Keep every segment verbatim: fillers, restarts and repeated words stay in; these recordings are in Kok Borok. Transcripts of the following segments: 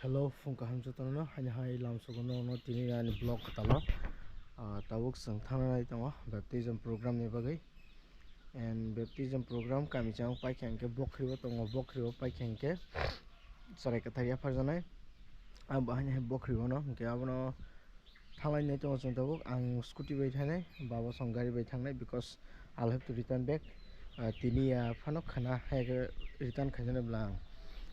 Hello, phung kaham jotono, haino hai lamsogo no, no tini ani vlog kwtalo. Ah, tabuk chwng thangna nai tongo baptism program ni bagwi. And baptism program kami chang paikha hwnkhe Bokhrio tongo, Bokhrio paikha hwnkhe Chwrai Kwthar yapharjaknai. Abo haino hai Bokhrio no, hwnkhe abono thanglai nai tongo chwng tabuk. Ang scooty bai thangnai, baba song gari bai thangnai, because I'll have to return back. Ah, tini ya phano khana hai khe return khainani bwla ang.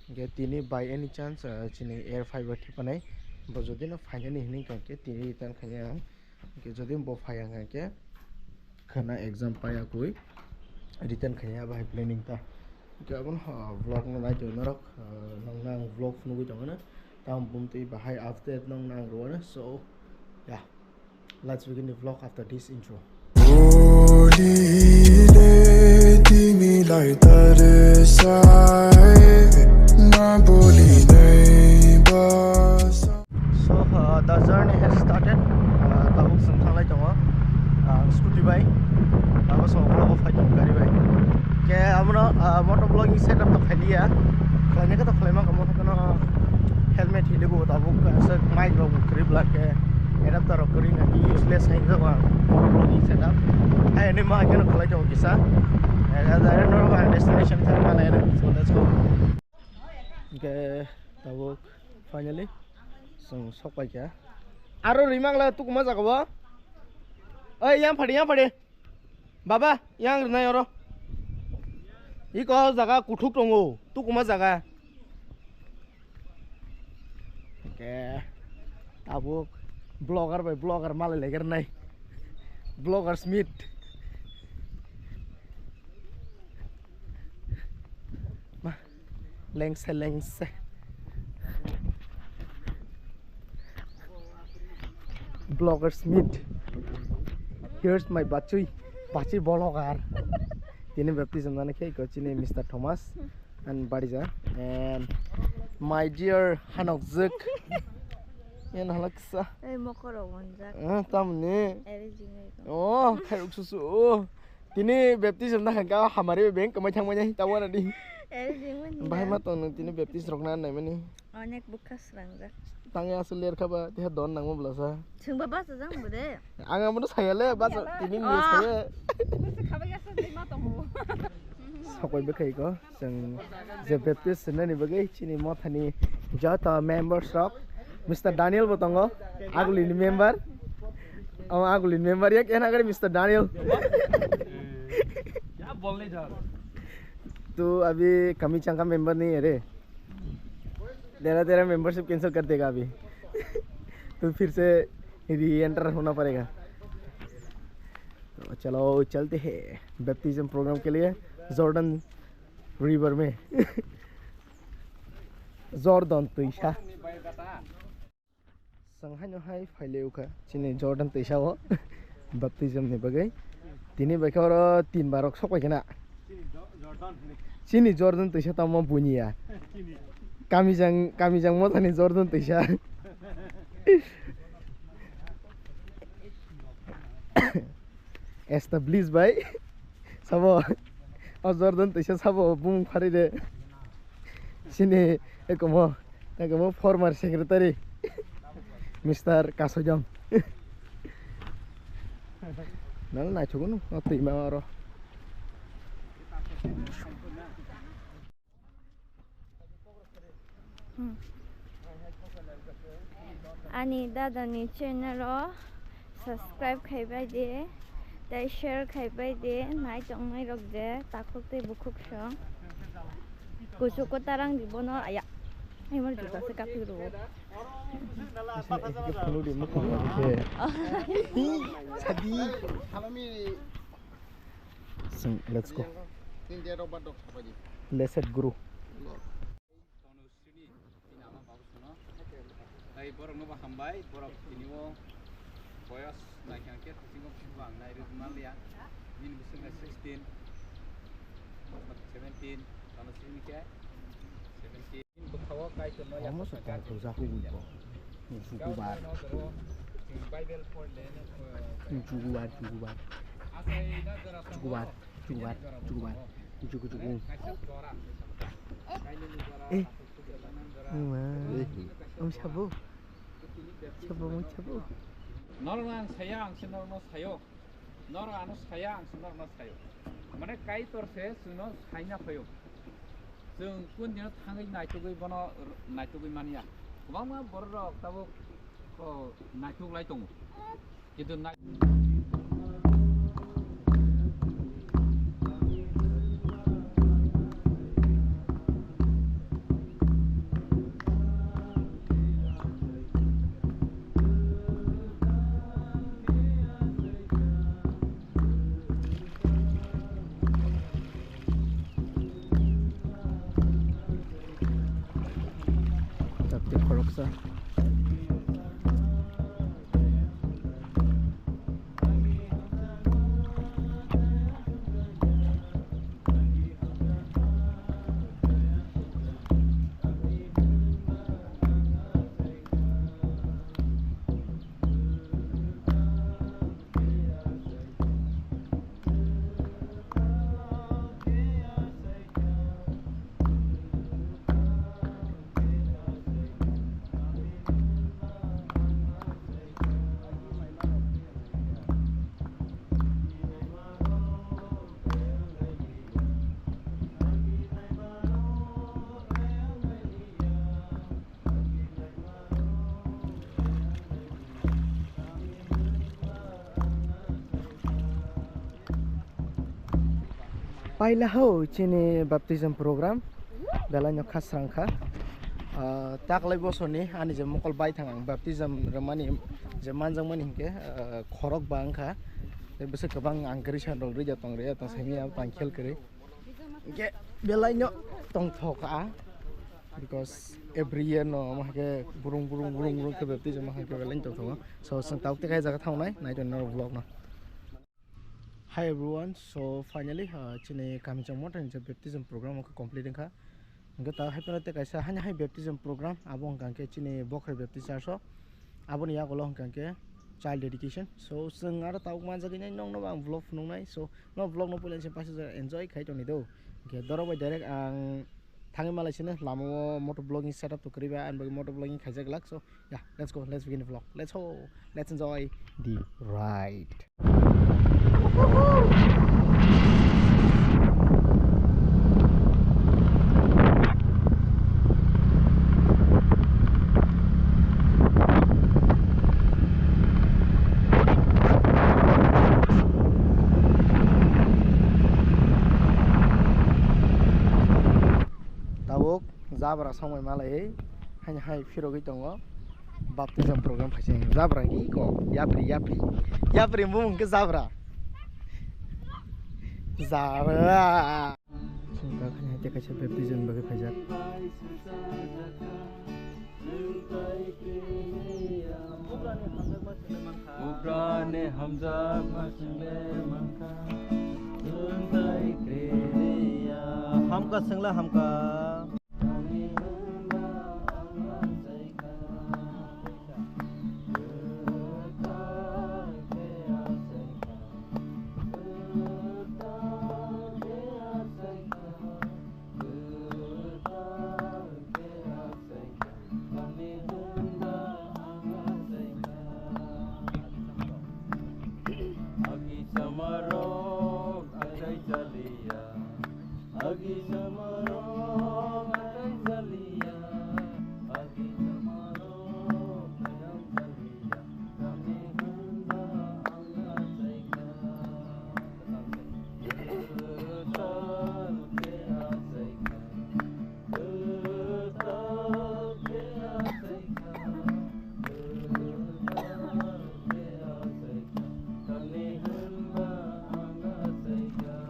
Hwnkhe tini by any chance, ah, chini air fiber thipanai, bo jodi no phainani hinwi kha khe tini return khainai ang. Hwnkhe jodi bo phaiya kha khe khana exam paiya kwi return khainai abo hai planning ta. Hwnkhe abono, ah, vlog no nai tong norok, ah, nokna ang vlog phunugwi tongmani. Tamo bumtwi bahai update nokna ang rwano. So, yeah. Let's begin the vlog after this intro. Boli le timi lai tare sai, na boli nai basa. So, uh, the journey has started. Uh, tabuk chwng thanglai tongo, uh, scooty bai. Abo song vlog o phai tongo gari bai. Ke abono, uh, motor vlogging setup to khailiya. Khlaina khe to khlaima kamo khe no helmet hiligo tabuk aswk mic rok kwrwi bwla khe. Adapter rok kwrwi wngkha khe useless hai wngjago ang motor vlogging setup. Hai hwnwi ma haikhe no khlai tongo kisa. Direct norok ang destination thang mane hwnwi. So let's go. Hwnkhe tabuk finally chwng sok paikha. Aro rimang la tukuma jaga bo. Oi yang phadi, yang phadi. Baba, yang rwnai oro. Iko jaga kuthuk tongo, tukuma jaga. Hwnkhe tabuk vlogger bai vlogger malai laigirnai. Vloggers meet. Ma, lengse, lengse. Vloggers meet. Here's my bachui. Bachui vlogger. Tini baptism nani khe iko chini Mister Thomas and Barija and my dear Hanokjwk. Yan halaksa. Ei mokoro wonjak. Eh, tamni. Eri jingoi ko. Oh, khairok susu. Oh. Tini baptism na kha hamari beng kamai thangmani tawana di. Eri jingmani. Bahai ma tong nung tini baptism rok na naimani. Onek bwkha srangjak. Tangya aswk ler kha ba, teha don nangma bwlasa. Chwngba basa jang bo de. Ang amo saya le, basa tini ni saya. Bwswk khabai gasa de ma tongo. Sokoi bwkhai ko, chwng je baptist sinani bagwi chini mothani joto members rok, Mister Daniel bo tongo, agulini member. Amo agulini member yak ena gari Mister Daniel. क्या बोलने जा रहा है? तू अभी कमी चंगा मेंबर नहीं है रे। तेरा, तेरा मेंबरशिप कैंसिल कर देगा अभी। तू फिर से री एंटर होना पड़ेगा। तो चलो, चलते हैं बैप्टिज्म प्रोग्राम के लिए जॉर्डन रिवर में। Jordan twisa. Chwng haino hai phailai wngkha chini Jordan twisa o baptism ni bagwi. Tini bai khe oro tin bar rok sok pai khna. Chini Jordan twisa tamo buini ya. Kamijang, Kamijang mothani Jordan twisa. Establish bai. Sabo, o Jordan twisa sabo bumung phari de. Sini ekomo, ekomo former secretary, Mister Kasojam. Nang naithok no, o twima oro. Hmm. Ani dadani channel o subscribe khaibai di, tei share khaibai di, nai tongnai rok je takhuk tei bukhuk song. Kuchuk kwtarang di bono aya. Ai mar juta se kaphi ro. Phunuk di mukhang rok se. Sadi. Let's go. Let's head guru. Tai borok no bo hambai, borok tini o boyos naikha khe, tini o bwswk ang nai rwgwi manliya. Nini bwswk nai sixteen, seventeen, ano sini khe seventeen. Bwkhao Kaitor no. Omo se tong thok jak ui bo. Chukubar. Chukubar, chukubar. Chukubar, chukubar, chukubar. Chuku, chuku. Eh. Ima. Mung sabu. Sabu, mung sabu. Norok ang saya, ang se norokno sayo. Norok ano saya, ang se norokno sayo. Mane Kaitor se chwngno saina phaio. Chwng kun dino thangwi naitugwi bono r-, naitugwi manya. Kwbangma bororok tabuk, o, naituk lai tongo. Kintu nai- Chapti khoroksa. Paila ho chini baptism program, belai no khasrang kha. Ah, taklai bosorni ani je mokol baithang ang baptism rwmani je manjakmani hinkhe, ah, khorok ba wngkha. Tei bwswk kwbang ang kwrwi sandal rwja tong rwya tong saimanya tang khel kwrwi. Hinkhe belai no tongthok kha, because every year no omo hai khe burung burung burung burung khe baptism omo hai khe belai no tongthok kha. So, chwng tabuk tei khe jaga thangnai, nai tong norok vlog no. Hi everyone, so finally, uh, chini Kamichang Mothani je baptism program o khe complete wngkha. Hingke ta hai phano tei kaisa hani hai baptism program, abo hingka khe chini Bokhrai Baptist Church o. Aboni yagulo hingka khe child dedication. So, chwng aro tabuk manjagwi nai nokno ang vlog phunuknai. So, no vlog no puila se paisa enjoy khai tongni do. Hingke dorok bai direct ang thangwi malai sino lama o moto vlogging setup to kwrwi ba, ang bagwi moto vlogging khaijak glak. So, yeah, let's go, let's begin the vlog. Let's go, let's enjoy the ride. Tabuk jabra songwi malai, hai hai phirogwi tongo. Baptism program khaisa jabra iko yapri yapri yapri bumung khe jabra. Jabra. Sungka khani hai tei kaisa baptism bagwi phaijak. Bubrani hamjakma swngle mankha. Hamka swngle hamka. Agi samarok atai chaliya, agi samarok atai chaliya, agi samarok atai chaliya, kami handa anga saika.